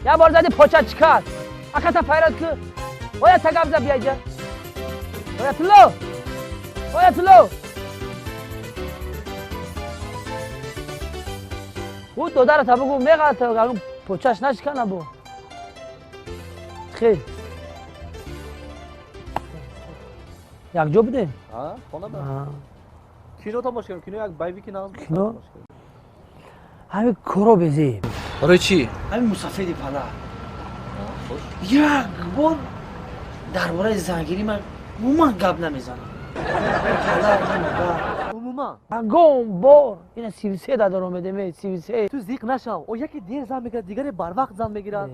Як бор зади поча чикаст. Акаса файрат ку. Оя тагабза биаҷа. Оятулло. Оятулло. Ӯ додарата бугу меғалта, почаш нашикана бу. Хел. Якҷо будем? Хона ба. Кино тамошо кардем, кино як боевики нағз. Кино? Ҳамин коро безеб. Барои чӣ? Ҳамин мусафеди падар. Як бор дар бораи зангирӣ ман умуман гап намезанам. Падар, модар. Умуман? Ягон бор. Ина 33 да даромедем, 33. Ту зиқ нашав. О яке дер зан мегирад, дигаре барвақт зан мегирад.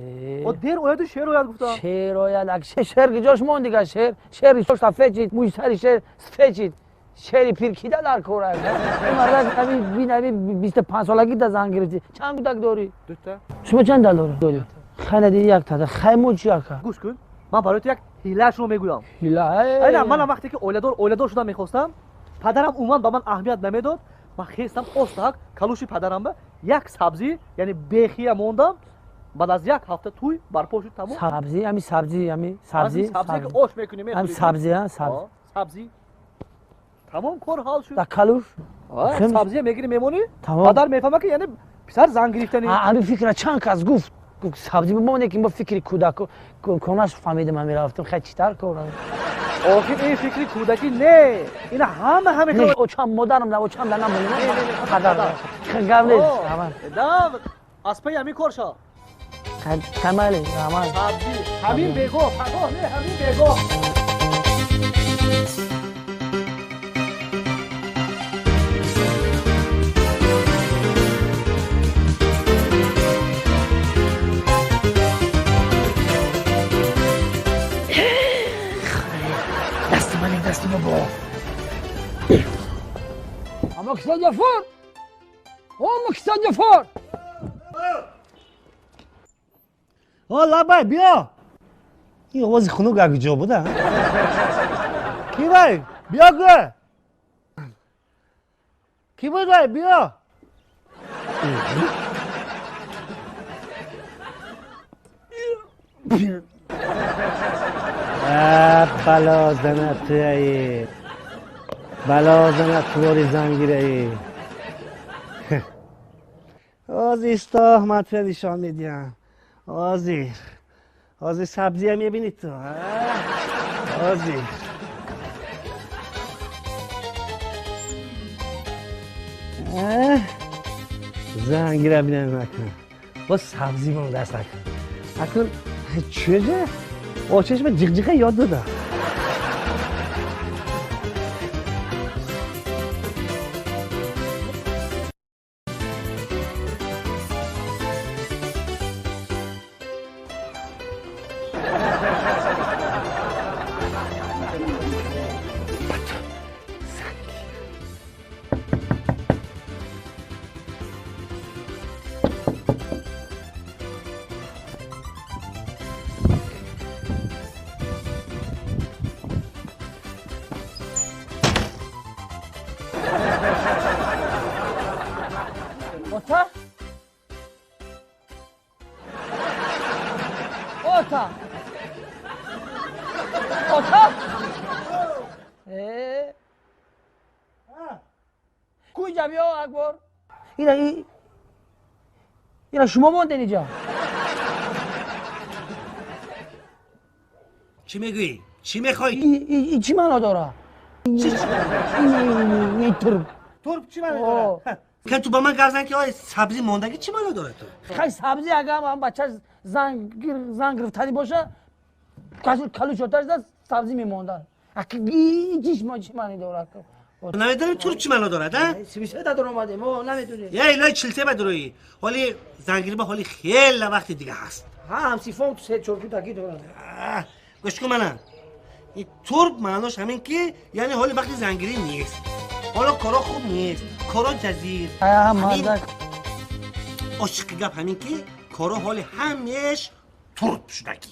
О дер ояду шер ояд гуфтам. Шер ояд, ак шер ки ҷош монд дигар, шер. Шер ҷош сафед шид, мӯи сари шер сафед шид. Шери пир кида дар кор аст? Ин мардак ҳамин бин ҳамин 25 солагӣ да зан гирифтӣ. Чанд кӯдак дорӣ? Дута. Шумо чанд дал дорӣ? Хай надидӣ як та. Хай мо чӣ ака? Гӯш кун. Ман барои ту як ҳилаашро мегӯям. Ҳила? Айна манам вақте ки оиладор шудам мехостам, падарам умуман ба ман аҳамият намедод. Ман хестам остак калуши падарам ба як сабзӣ, яъне бехия мондам. Баъд аз як ҳафта тӯй барпо шуд, тамом. Сабзӣ, ҳами сабзӣ, ҳами сабзӣ. Сабзӣ ки ош мекунӣ, мехӯрӣ. Ҳами сабзӣ, ҳа, сабзӣ. Сабзӣ. Тамом, кор ҳал шуд. Дар калуш? Сабзия мегирӣ, мемонӣ, падар мефаҳмад ки яъне писар зан гирифтанӣ. Ҳамин фикра чанд кас гуфт. Сабзӣ бимоне ки мо фикри кӯдак конаш фаҳмидам, ҳами рафтам. Хай читар корам. Охир ин фикри кӯдакӣ не. Ина ҳама ҳама Не, очам модарам да очам да намонам. Падар. Гап нест. Да, аз паи ҳамин кор шав. Камали, амал. Сабзӣ, ҳамин бегоҳ, пагоҳ не, ҳамин бегоҳ. Дасти бобо. Аммо киса Ҷафор? О, киса Ҷафор? О, лабай, биё. Ин овози хунук як ҷо буда? Ки вай? Биё гӯ. Ки буд вай? Биё. Бало занат туяи. Бало занат тувори зангираи. Ҳозир истоҳ ман туя нишон медиҳам. Ҳозир. Ҳозир сабзия мебинӣ ту. Ҳозир. Зангира бинам накун. Боз сабзӣ мондааст акун. Акун чӯҷа? Очашма ҷиқҷиқа ёд додам. Ота? Ота? Ота? Э? Куҷа биё акбор. Ира ира шумо монден иҷа? Чӣ мегӯӣ? Чӣ мехоҳӣ? И чӣ маъно дорад? Ин турб. Турб чӣ маъно дорад? Ка ту ба ман гап зан ки ой сабзӣ мондагӣ чӣ маъно дорад ту? Хай сабзӣ агар ҳам бача зан гирифтанӣ боша, калуш оташ зад сабзӣ мемондад. Чиш чӣ маъни дорад? Намедонӣ турб чӣ маъно дорад, а? 33 да даромадем, о намедонем. Я илои 43 ба дуроӣ. Ҳоли зангирӣ ба ҳоли хеле вақти дига ҳаст. Ҳа, ҳамсифом се чор кӯдаки дорад. Гӯш кун мана. Ин турб маънош ҳамин ки яъне ҳоли вақти зангирӣ нест. Ҳоло коро хуб нест, коро ҷазир. Ошиқи гап ҳамин ки коро ҳоли ҳамеш турб шудагӣ.